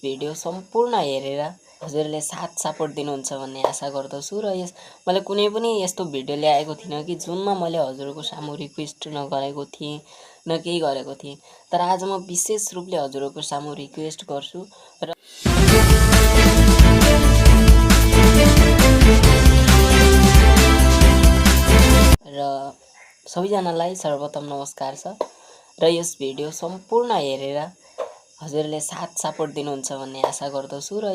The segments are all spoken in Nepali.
भिडियो सम्पूर्ण हेरेर हजुरले साथ सपोर्ट दिनुहुन्छ भन्ने आशा गर्दछु र मैले कुनै पनि यस्तो भिडियो ल्याएको थिइनँ कि जुनमा मैले हजुरको सामु रिक्वेस्ट नगरेको थिएँ न केही गरेको थिएँ। तर आज म विशेष रूपले हजुरको सामु रिक्वेस्ट गर्छु र सबैजनालाई सर्वप्रथम नमस्कार छ र यस भिडियो सम्पूर्ण हेरेर हजुरले साथ सपोर्ट दिनुहुन्छ भन्ने आशा गर्दछु र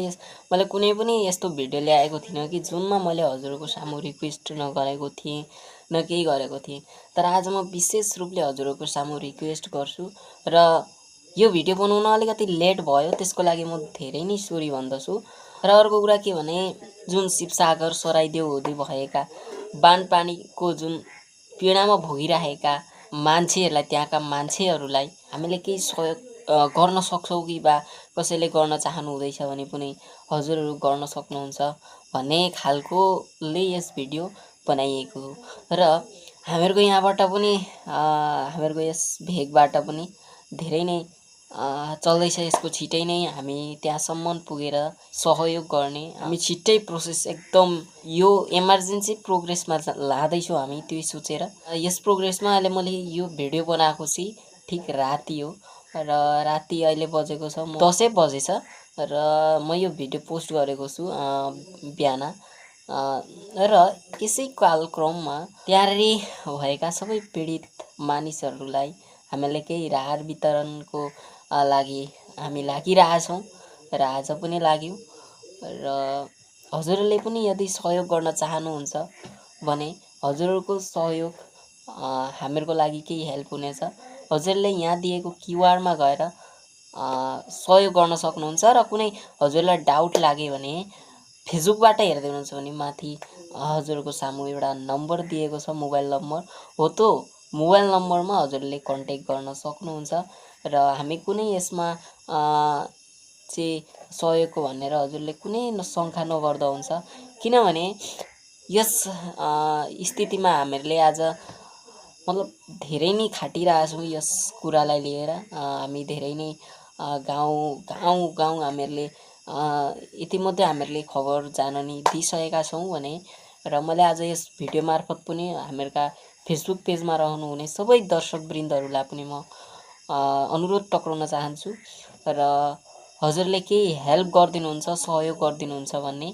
मैले कुनै पनि यस्तो भिडियो ल्याएको थिइनँ कि जुनमा मैले हजुरको सामु रिक्वेस्ट नगरेको थिएँ न केही गरेको थिएँ। तर आज म विशेष रूपले हजुरको सामु रिक्वेस्ट गर्छु र यो भिडियो बनाउन अलिकति लेट भयो, त्यसको लागि म धेरै नै सरी भन्दछु। र अर्को कुरा के भने जुन शिवसागर सराइदेउ हुँदै भएका बानपानीको जुन पीडामा भोगिरहेका मान्छेहरूलाई, त्यहाँका मान्छेहरूलाई हामीले केही सहयोग गर्न सक्छौँ कि बा कसैले गर्न चाहनु हुँदैछ भने पनि हजुरहरू गर्न सक्नुहुन्छ भन्ने खालकोले यस भिडियो बनाइएको हो। र हामीहरूको यहाँबाट पनि हामीहरूको यस भेगबाट पनि धेरै नै चल्दैछ, यसको छिटै नै हामी त्यहाँसम्म पुगेर सहयोग गर्ने, हामी छिट्टै प्रोसेस एकदम यो इमर्जेन्सी प्रोग्रेसमा लाँदैछौँ हामी त्यही सोचेर। यस प्रोग्रेसमा अहिले मैले यो भिडियो बनाएको चाहिँ ठिक राति हो र राति अहिले बजेको छ 10 बजेछ र म यो भिडियो पोस्ट गरेको छु बिहान। र यसै कालक्रममा तयारी भएका सबै पीडित मानिसहरूलाई हामीले केही राहत वितरणको लागि हामी लागिरहेछौँ र आज पनि लाग्यौँ। र हजुरहरूले पनि यदि सहयोग गर्न चाहनुहुन्छ भने हजुरहरूको सहयोग हामीहरूको लागि केही हेल्प हुनेछ। हजुरले यहाँ दिएको क्युआरमा गएर सहयोग गर्न सक्नुहुन्छ र कुनै हजुरलाई डाउट लाग्यो भने फेसबुकबाट हेर्दै हुनुहुन्छ भने माथि हजुरको सामु एउटा नम्बर दिएको छ, मोबाइल नम्बर हो, त्यो मोबाइल नम्बरमा हजुरले कन्ट्याक्ट गर्न सक्नुहुन्छ। र हामी कुनै यसमा चाहिँ सहयोगको भनेर हजुरले कुनै शङ्का नगर्दा हुन्छ, किनभने यस स्थितिमा हामीहरूले आज मतलब धेरै नै खाटिरहेछौँ यस कुरालाई लिएर। हामी धेरै नै गाउँ हामीहरूले इतिमध्ये हामीहरूले खबर जान नि दिइसकेका छौँ भने। र मैले आज यस भिडियो मार्फत पनि हामीहरूका फेसबुक पेजमा रहनुहुने सबै दर्शकवृन्दहरूलाई पनि म अनुरोध टक्राउन चाहन्छु र हजुरले केही हेल्प गरिदिनुहुन्छ, सहयोग गरिदिनुहुन्छ भन्ने।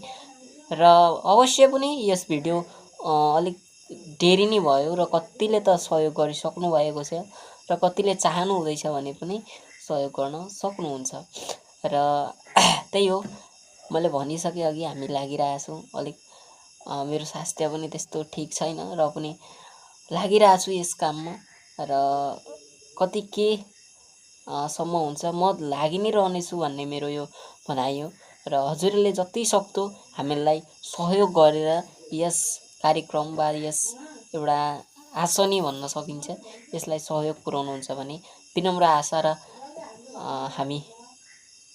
र अवश्य पनि यस भिडियो अलिक देरी नै भयो र कतिले त सहयोग गरिसक्नु भएको छ र कतिले चाहनु हुँदैछ भने पनि सहयोग गर्न सक्नुहुन्छ। र त्यही हो, मैले भनिसकेँ अघि हामी लागिरहेछौँ। अलिक मेरो स्वास्थ्य पनि त्यस्तो ठिक छैन र पनि लागिरहेछु यस काममा र कति के सम्म हुन्छ म लागि नै रहनेछु भन्ने मेरो यो भनाइ हो। र हजुरले जति सक्दो हामीलाई सहयोग गरेर यस कार्यक्रम वा यस एउटा आशनी भन्न सकिन्छ, यसलाई सहयोग पुर्याउनुहुन्छ भने विनम्र आशा र हामी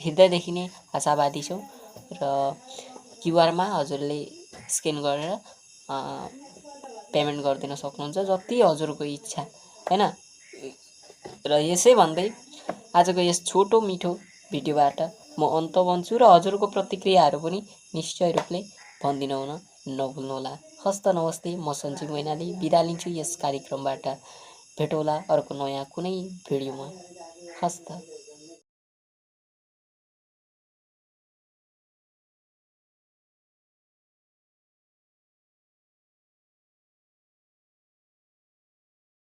हृदयदेखि नै आशावादी छौँ। र क्युआरमा हजुरले स्क्यान गरेर पेमेन्ट गरिदिन सक्नुहुन्छ, जति हजुरको इच्छा, हैन। र यसै भन्दै आजको यस छोटो मिठो भिडियोबाट म अन्त भन्छु र हजुरको प्रतिक्रियाहरू पनि निश्चय रूपले भनिदिनु हुन नभुल्नुहोला। हस्त नमस्ते, म सञ्जीव मैनाली बिदा लिन्छु यस कार्यक्रमबाट। भेटौँला अर्को नयाँ कुनै भिडियोमा। हस्त।